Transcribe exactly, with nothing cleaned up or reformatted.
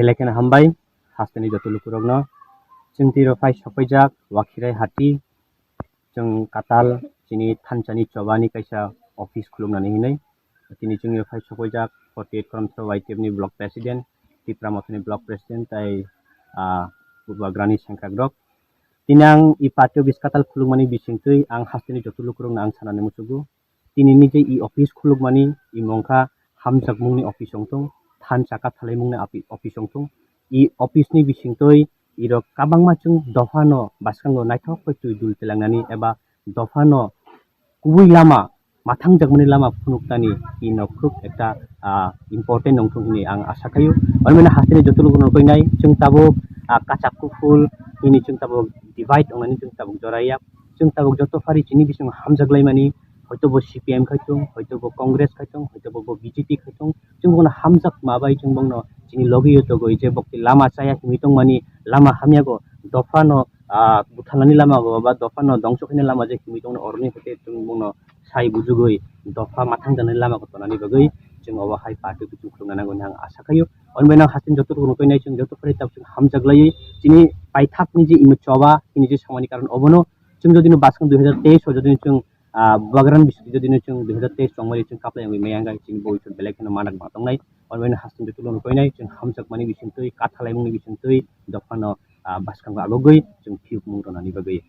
Belai kheno hambai, hasteni joto lukurokno. Chwng tiro phai sokpaijak, Wakhirai hati, chwng katal chini thansa ni choba ni kaisa office khuluknani hinwi. Tini chwng phai sokpaijak forty eight Karamchara Y T F ni block president, Tipra Motha ni block president, tai, ah, Bubagrani sengkrak rok. Tini ang i party office katal khulukmani bisingtwi ang hasteni joto lukurokno ang sanani muchugo. Tini ni je i office khulukmani i mongkha hamjakmungni office wngthung, thansa kathalaimungni api-, office wngthung. I office ni bisingtwi irok kabangma chwng dophano bwskango naithok bai twi dul telangnani eba dophano kubui lama, mathangjakmani lama phunuknani ino khub ekta, ah, important wngthung hinwi ang asa khaio. Omo hasteni joto lukurokno koinai chwng tabuk, ah, kachak kuphul hini chwng tabuk divide wngnani chwng tabuk joraya. Chwng tabuk joto phari chini bisingo hamjaklaimani, hoito bo C P M khai thung, hoito bo Congress khai thung, hoito bo, bo B J P khai thung, chwng bono hamjakma bai chwng bono chini logi yo togoi je bokti lama chaya himwi tongmani, lama hamyago dophano, ah, buthalnani lamago ba dophano dongso khainani lama je himwi tongmani oroni hoite chwng bono sai bujugwi dopha mathang janani lamago tonani bagwi chwng obo hai party kuchung khulukna nango hinwi ang asa khaio. Omo bai no hasteni joto rokno koinai chwng joto phari tabuk chwng hamjaklaiwi chini paithakni je imo choba chini je samani karon obono chwng jodi no bwskang dui hajar teis o jodi no chwng, ah, Bubagrani bisingtwi jodi no chwng dui hajar teis tongmani chwng kaplai wngwi maya wngkha chini bo belai kheno manak ma tongnai. Omo bai no hasteni joto rokno koinai chwng hamjakmani bisingtwi kathalaimungni bisingtwi dophano, ah, bwskango agogwi chwng phiyokmung tonani bagwi.